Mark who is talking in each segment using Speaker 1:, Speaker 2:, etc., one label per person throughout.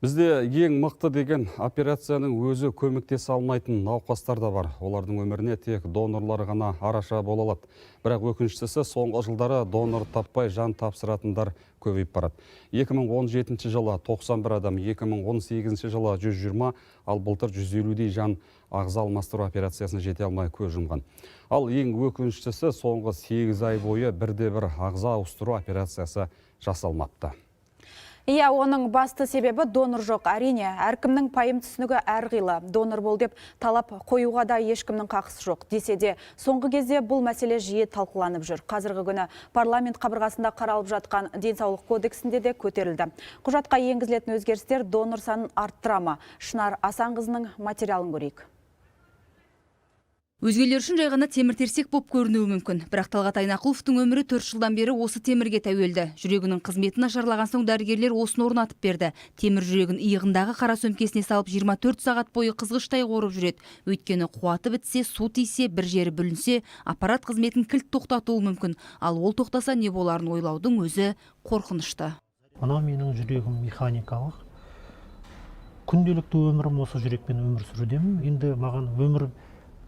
Speaker 1: Бізде ең мықты деген операцияның өзі көмектесе алмайтын науқастар да бар. Олардың өміріне тек донорлар ғана араша бола алады. Бірақ өкініштісі, соңғы жылдары донор таппай жан тапсыратындар көбейіп барады. 2017 жылы 91 адам, 2018 жылы 120, ал былтыр 150-дей жан ағза алмастыру операциясына жете алмай көз жұмған. Ал ең өкініштісі, соңғы 8 ай бойы бірде бір ағза ауыстыру операциясы жасалмапты.
Speaker 2: Иә, оның басты себебі донор жоқ. Әрине, әркімнің пайым түсінігі әрқилы. Донор бол деп талап қоюға да ешкімнің қақысы жоқ. Десе де, соңғы кезде бұл мәселе жиі талқыланып жүр. Қазіргі күні парламент қабырғасында қаралып жатқан Денсаулық кодексінде де көтерілді. Құжатқа енгізілетін өзгерістер донор санын арттыра ма? Шынар Асанқызының материалын көрейік.
Speaker 3: Өзгелер үшін жай ғана темір терсек боп көрінуі мүмкін. Бірақ Талғат Айнақұловтың өмірі 4 жылдан бері осы темірге тәуелді. Жүрегінің қызметі нашарлаған соң дәрігерлер осыны орнатып берді. Темір жүрегін иығындағы қара сөмкесіне салып, 24 сағат бойы қызғыштай қорып жүреді. Өйткені қуаты бітсе, су тисе, бір жері бүлінсе, аппарат қызметін кілт тоқтатуы мүмкін. Ал ол тоқтаса, не боларын ойлаудың өзі қорқынышты.
Speaker 4: Мынау менің жүрегім механикалық. Күнделікті өмірім осы жүрекпен өмір сүрудемін. Енді маған өмір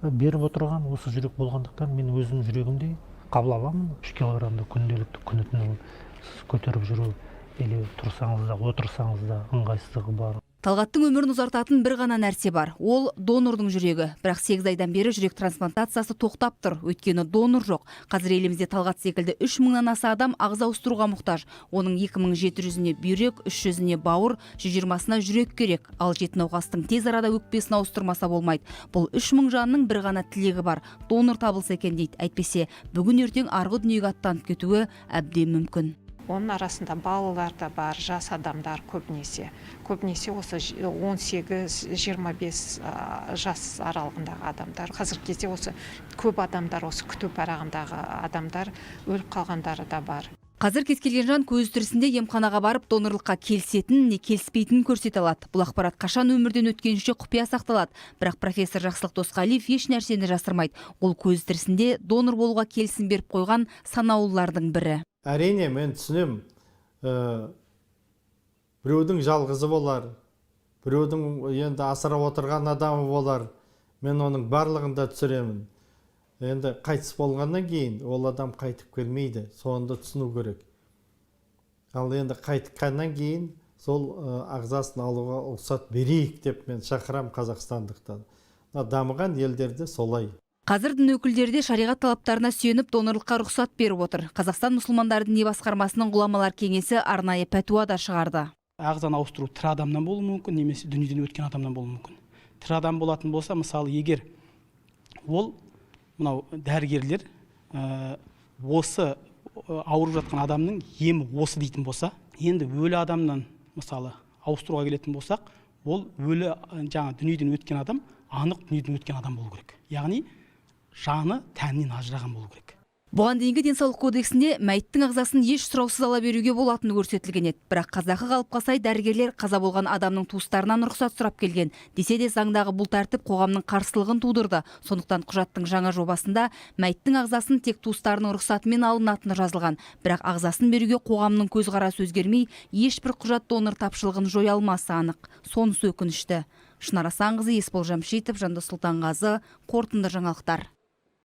Speaker 4: беріп отырған осы жүрек болғандықтан, мен өзім жүрегімдей қабыл аламын. 3 килограммды күнделікті күні түні сіз көтеріп жүру или тұрсаңыз да, отырсаңыз да, ыңғайсыздығы бар.
Speaker 3: Талғаттың өмірін ұзартатын бір ғана нәрсе бар. Ол донордың жүрегі. Бірақ 8 айдан бері жүрек трансплантациясы тоқтап тұр. Өйткені донор жоқ. Қазір елімізде Талғат секілді 3 мыңнан аса адам ағза ауыстыруға мұқтаж. Оның 2700-іне бүйрек, 300-іне бауыр, 120-сына жүрек керек. Ал жеті науқастың тез арада өкпесін ауыстырмаса болмайды. Бұл 3000 жанның бір ғана тілегі бар. Донор табылса екен дейді. Әйтпесе бүгін ертең арғы дүниеге аттанып кетуі әбден мүмкін.
Speaker 5: Оның арасында балалар да бар, жас адамдар көбінесе осы 18-25 жас аралығындағы адамдар. Қазіргі кезде осы көп адамдар, осы күту парағындағы адамдар өліп қалғандары да бар.
Speaker 3: Қазір кез келген жан көзі тірісінде емханаға барып, донорлыққа келісетінін не келіспейтінін көрсете алады. Бұл ақпарат қашан өмірден өткенше құпия сақталады. Бірақ профессор Жақсылық Досқалиев еш нәрсені жасырмайды. Ол көзі тірісінде донор болуға келісім беріп қойған санаулылардың бірі.
Speaker 6: Әрине, мен түсінемін, біреудің жалғызы болар, біреудің енді асырап отырған адамы болар. Мен оның барлығын да түсіремін. Енді қайтыс болғаннан кейін ол адам қайтып келмейді, соны да түсіну керек. Ал енді қайтқаннан кейін сол ағзасын алуға рұқсат берейік деп мен шақырам қазақстандықтан. Мына дамыған елдерде солай.
Speaker 3: Қазір дін өкілдері де шариғат талаптарына сүйеніп, донорлыққа рұқсат беріп отыр. Қазақстан мұсылмандары діни басқармасының ғұламалар кеңесі арнайы пәтуа да шығарды.
Speaker 7: Ағзаны ауыстыру тірі адамнан болуы мүмкін немесе дүниеден өткен адамнан болуы мүмкін. Тірі адам болатын болса, мысалы, егер ол мынау дәрігерлер осы ауырып жатқан адамның емі осы дейтін болса. Енді өлі адамнан, мысалы, ауыстыруға келетін болсақ, ол өлі, жаңа дүниеден өткен адам анық дүниеден өткен адам болу керек, яғни жаны тәнінен ажыраған болу керек.
Speaker 3: Бұған дейінгі Денсаулық кодексінде мәйіттің ағзасын еш сұраусыз ала беруге болатыны көрсетілген еді. Бірақ қазақы қалыпқа сай дәрігерлер қаза болған адамның туыстарынан рұқсат сұрап келген. Десе де, заңдағы бұл тәртіп қоғамның қарсылығын тудырды. Сондықтан құжаттың жаңа жобасында мәйіттің ағзасын тек туыстарының рұқсатымен алынатыны жазылған. Бірақ ағзасын беруге қоғамның көзқарасы өзгермей, ешбір құжат донор тапшылығын жоя алмасы анық. Сонысы өкінішті. Шынар Асанқызы, Есбол Жамшитов, Жандос Сұлтанғазы, «Қорытынды жаңалықтар».